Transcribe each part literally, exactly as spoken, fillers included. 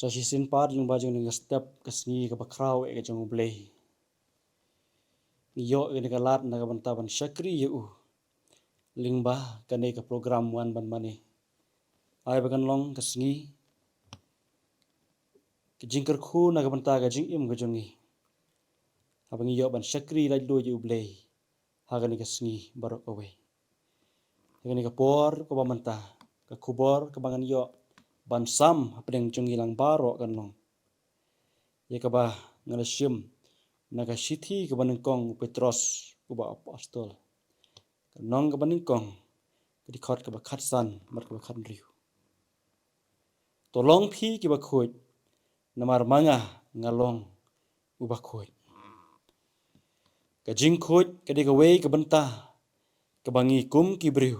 Sa shisien pat lyngba jong kane ka step, ka sngi kaba khraw eh ka jong U Blei, ngi ïoh ïa kane ka lad na ka bynta ban shakri ïa u lyngba kane ka program Wan Ban Mane. Ai ba kan long ka sngi ka jingkyrkhu na ka bynta ka jingim ka jong ngi, haba ngi ïoh ban shakri laitluid ïa U Blei ha kane ka sngi baroh kawei. Ha kane ka por kaba mynta, ka khubor kaba ngan ïoh ban sam hapdeng jong ngi lang baroh kan long ïa kaba ngan la shim na ka shithi kaba nyngkong u Petros uba apostol, ka lynnong kaba nyngkong, ka dkhot kaba khatsan bad kaba khathynriew. To long phi kiba khuid, namar ma nga nga long uba khuid. Ka jingkhuid ka dei kawei ka bynta kaba ngi kum ki briew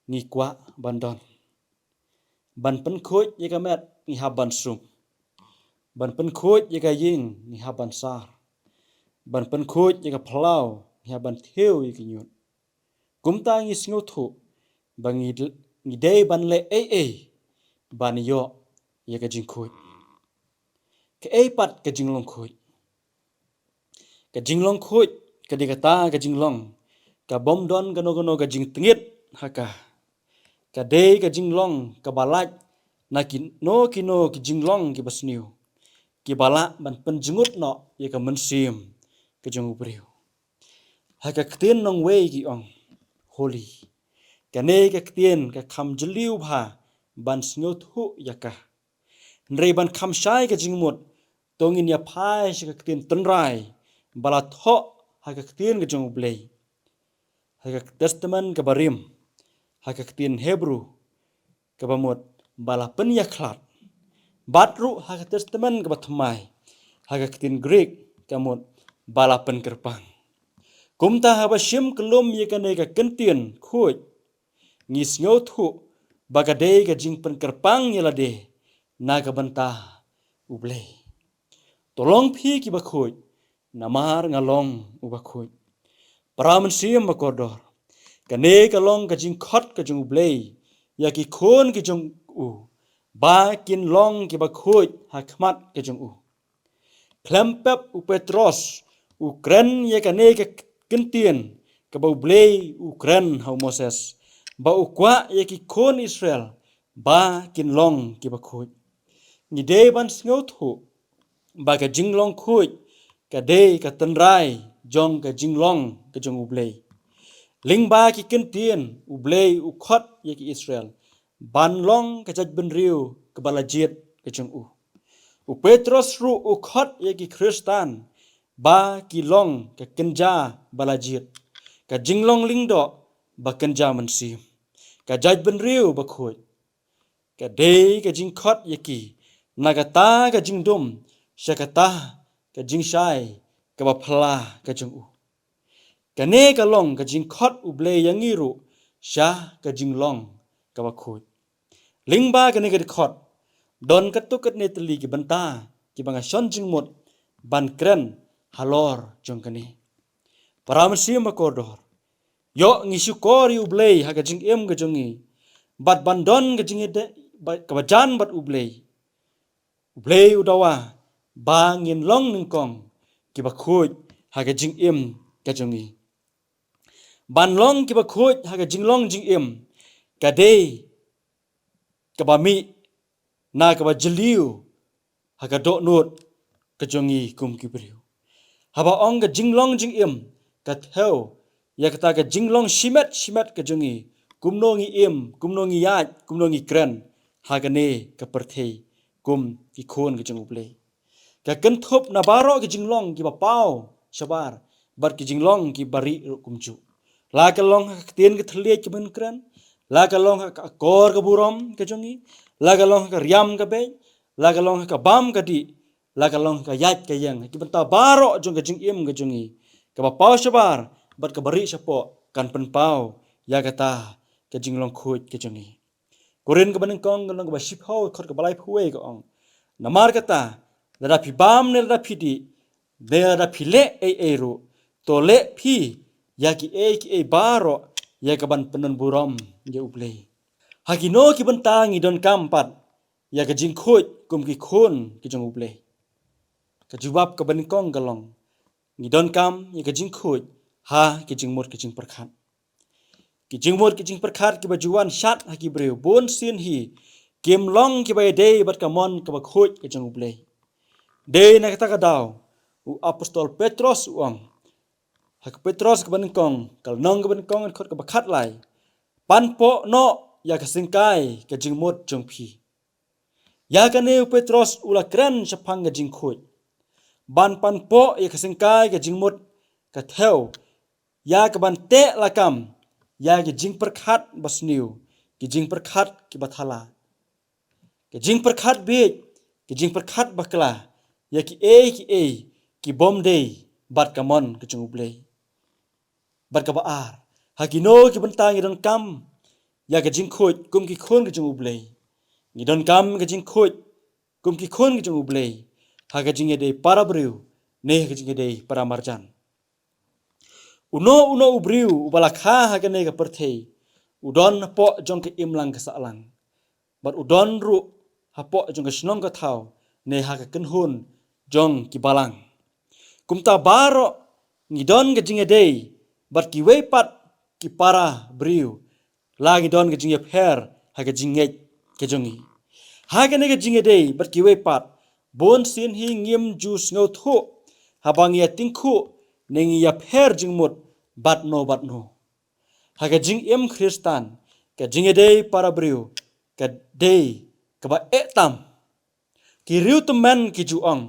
ngi kwah ban don. Ban pynkhuid ïa ka met ngi hap ban sum. Ban pynkhuid ïa ka ïing ngi hap ban sar. Ban pynkhuid ïa ka phyllaw ngi hap ban thiew ïa ki ñiut. Kumta ngi sngewthuh ba ngi, ngi dei ban leh ei ei ban ïoh ïa ka jingkhuid. Kaei pat ka jinglong khuid? Ka jinglong khuid ka dei kata ka jinglong ka bym don kano kano ka jingtngit ha ka. Ka dei ka jinglong kaba lait na kino kino ki jinglong kiba sniew kiba lah ban pynjngut noh ïa ka mynsiem ka jong u briew. Ha ka ktien nongwei ki ong holy. Kane ka ktien ka kham jylliew bha ban sngewthuh ïa ka. Hynrei ban kham shai ka jingmut, to ngin ïa phai sha ka ktien tynrai ba la thoh ha ka ktien ka jong U Blei ha ka Testament kaba rim, ha ka ktien Hebru kaba mut ba la pynïakhlad, bad ruh ha ka Testament kaba thymmai, ha ka ktien Greek ka mut ba la pynkyrpang. Kumta haba shim kyllum ïa kane ka kyntien khuid, ngi sngewthuh ba ka dei ka jingpynkyrpang ïa lade na ka bynta U Blei. To long phi kiba khuid, namar nga long uba khuid. Para mynsiem ba kordor, kane ka long ka jingkhot ka jong U Blei ïa ki khun ki jong u ba kin long kiba khuid ha khmat ka jong u. Khlem pep u Petros u kren ïa kane ka kyntien kaba U Blei u kren ha u Moses, ba u kwah ïa ki khun Israel ba kin long kiba khuid. Ngi dei ban sngewthuh ba ka jinglong khuid ka dei ka tynrai jong ka jinglong ka jong U Blei. Lyngba ki kyntien U Blei u khot ïa ki Israel ban long ka jaitbynriew kaba la jied ka jong u. U Petros ruh u khot ïa ki Khristan ba ki long ka kynja ba la jied, ka jinglong lyngdoh ba kynja mynsiem, ka jaitbynriew ba khuid. Ka dei ka jingkhot ïa ki na kata ka jingdum sha kata ka jingshai kaba phylla ka jong u. Kane ka long ka jingkhot U Blei ïa ngi ruh sha ka jinglong kaba khuid. Lyngba kane ka dkhot don katto katne tylli ki bynta kiba nga shon jingmut ban kren halor jong kane. Para mynsiem ba kordor, ïoh ngi shukor ïa U Blei ha ka jingim ka jong ngi bad ban don ka jingïadei ba, kaba jan bad U Blei. U Blei u dawa ba ngin long nyngkong kiba khuid ha ka jingim ka jong ngi. Ban long kiba khuid ha ka jinglong jingim ka dei kaba mih na kaba jylliew ha ka dohnud ka jong ngi kum ki briew. Haba ong ka jinglong jingim, ka thew ïa kata ka jinglong shimet shimet ka jong ngi, kumno ngi im, kumno ngi ïaid, kumno ngi kren ha kane ka pyrthei kum ki khun ka jong U Blei. Ka kynthup na baroh ki jinglong kiba paw shabar bad ki jinglong kiba rieh ruh kumjuh. La ka long ha ka ktien ka thylliej kiba ngi kren, la ka long ha ka akor ka burom ka jong ngi, la ka long ha ka riam ka beit, la ka long ha ka bam ka dih, la ka long ha ka ïaid ka ïeng, ki bynta baroh jong ka jingim ka jong ngi, kaba paw shabar bad kaba rieh shapoh, kan pynpaw ïa kata ka jinglong khuid ka jong ngi. Korinth kaba nyngkong, ka lynnong kaba shiphew, dkhot kaba laiphew wei ka ong: Namar kata, lada phi bam ne lada phi dih ne lada phi leh ei ei ruh, to leh phi ïa kiei kiei baroh ïa kaban pyndonburom ïa U Blei. Ha kino ki bynta ngi donkam pat ïa ka jingkhuid kum ki khun ki jong U Blei? Ka jubab kaba nyngkong ka long, ngi donkam ïa ka jingkhuid ha ki jingmut ki jingpyrkhat. Ki jingmut ki jingpyrkhat kiba ju wan shad ha ki briew bun sien hi kim long kiba ïadei bad ka mon kaba khuid ka jong U Blei. Dei na kata ka daw u apostol Petros u ong ha ka Petros kaba nyngkong, ka lynnong kaba nyngkong, ka dkhot kaba khatlai, pan poh noh ïa ka syngkai ka jingmut jong phi. Ïa kane u Petros u la kren shaphang ka jingkhuid ban pan poh ïa ka syngkai ka jingmut, ka thew ïa ka ban teh lakam ïa ki jingpyrkhat basniew, ki jingpyrkhat kiba thala, ki jingpyrkhat bieit, ki jingpyrkhat bakla ïa kiei kiei ki bym dei bad ka mon ka jong U Blei. Bad kaba ar, ha kino ki bynta ngi donkam ïa ka jingkhuid kum ki khun ki jong U Blei? Ngi donkam ka jingkhuid kum ki khun ki jong U Blei ha ka jingïadei para briew ne ha ka jingïadei para marjan. Uno uno u briew uba la kha ha kane ka pyrthei u don hapoh jong ka imlang ka sahlang, bad u don ruh hapoh jong ka shnong ka thaw ne ha ka kynhun jong ki balang. Kumta baroh ngi don ka jingïadei bad kiwei pat ki para briew, la ngi don ka jingïapher ha ka jingngeit ka jong ngi. Ha kane ka jingïadei bad kiwei pat, bun sien hi ngim ju sngewthuh haba ngi ïatyngkhuh ne ngi ïapher jingmut bad no bad no. Ha ka jingim Khristan, ka jingïadei para briew ka dei kaba eh tam. Ki riewtymmen ki ju ong,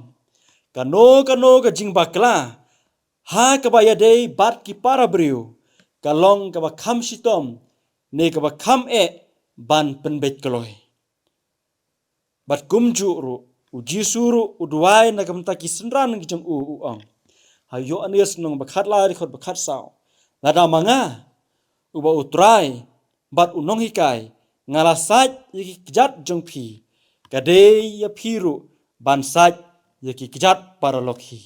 kano kano ka jingbakla ha kaba ïadei bad ki para briew ka long kaba kham shitom ne kaba kham eh ban pynbeit kloi. Bad kumjuh ruh, U Jisu ruh u duwai na ka bynta ki synran ki jong u, u ong ha Ïoannis lynnong ba khatlai, dkhot ba khatsaw, lada ma nga, uba U Trai bad U Nonghikai, nga la sait ïa ki kjat jong phi, ka dei ïa phi ruh ban sait ïa ki kjat paralok hi.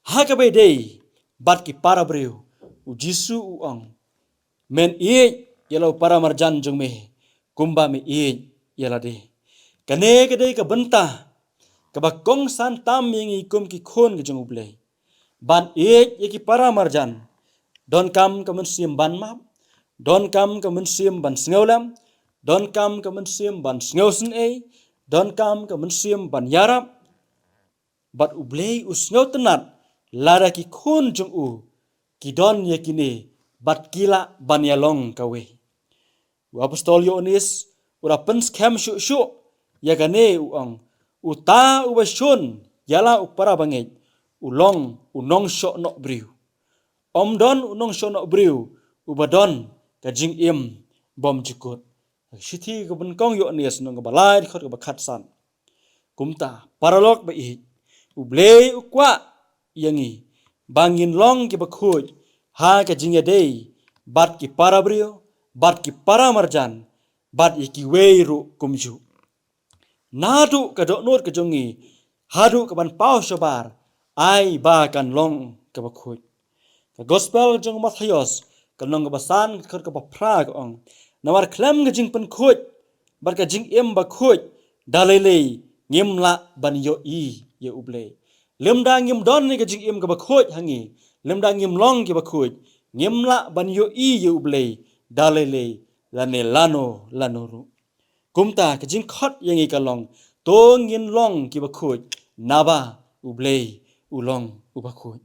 Ha kaba ïadei bad ki para briew, U Jisu u ong, men ïeit ïa la u para marjan jong me kumba me ïeit ïa lade. Kane ka dei ka bynta kaba kongsan tam ïa ngi kum ki khun ki jong U Blei, ban ïeit ïa ki para marjan. Donkam ka mynsiem ban map, donkam ka mynsiem ban sngewlem, donkam ka mynsiem ban sngewsynei, donkam ka mynsiem ban ïarap. Bad U Blei u sngewtynnat lada ki khun jong u ki don ïa kine bad ki lah ban ïalong kawei. U apostol Ïoannis u la pynskhem shuh shuh ïa kane, u ong, uta uba shun ïa la u para bangeit u long u nongshohnoh briew. Ym don u nongshohnoh briew uba don ka jingim bymjukut. Shithi kaba nyngkong Ïoannis lynnong kaba lai, dkhot kaba khatsan. Kumta paralok ba ïeit, U Blei u kwah ïa ngi ba ngin long kiba khuid ha ka jingïadei bad ki para briew, bad ki para marjan, bad ïa kiwei ruh kumjuh. Naduh ka dohnud ka jong ngi haduh ka ban paw shabar, ai ba kan long kaba khuid. Ka gospel jong u Mathaios, ka lynnong kaba san, ka dkhot kaba phra ka ong, namar khlem ka jingpynkhuid bad ka jingim bakhuid, da lei lei ngim lah ban ïohi ïa U Blei. Lymda ngim don ïa ka jingim kaba khuid ha ngi, lymda ngim long kiba khuid, ngim lah ban ïohi ïa U Blei da lei lei lane lano lano ruh. Kumta ka jingkhot ïa ngi ka long, to ngin long kiba khuid, naba U Blei u long uba khuid.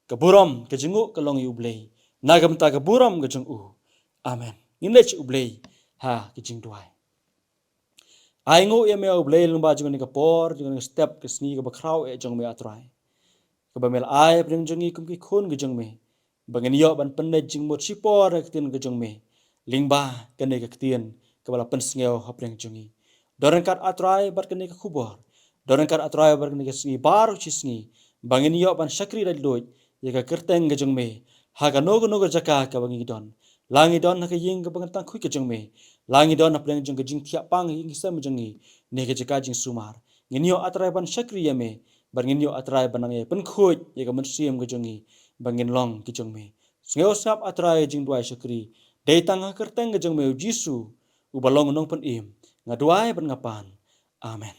Ka burom ka jingnguh ka long ïa U Blei, na ka bynta ka burom ka jong u. Amen. Ngin leit sha U Blei ha ka jingduwai. Ai nguh ïa me, A U Blei, lyngba jong kane ka por, jong kane ka step, ka sngi kaba khraw eh jong me, A Trai, kaba me la ai hapdeng jong ngi kum ki khun ki jong me, ba ngin ïoh ban pynleit jingmut shipor ha ka ktien ka jong me, lyngba kane ka ktien kaba la pynsngew hapdeng jong ngi. Don ryngkat, A Trai, bad kane ka khubor, don ryngkat, A Trai, bad kane ka sngi baroh shi sngi, ba ngin ïoh ban shakri laitluid ïa ka kyrteng ka jong me ha kano kano ka jaka kaba ngi don. La ngi don ha ka ïing kaba kyntang khuid ka jong me, la ngi don hapdeng jong ka jingthiah pang ha ïing ha sem jong ngi, ne ka jaka jingsumar, ngin ïoh, A Trai, ban shakri ïa me, bad ngin ïoh, A Trai, ban nang ïa pynkhuid ïa ka mynsiem ka jong ngi ba ngin long ki jong me. Sngewsngap, A Trai, jingduwai shakri, dei tang ha ka kyrteng ka jong me, U Jisu, uba long u Nongpynim, Nga duwai bad nga pan. Amen.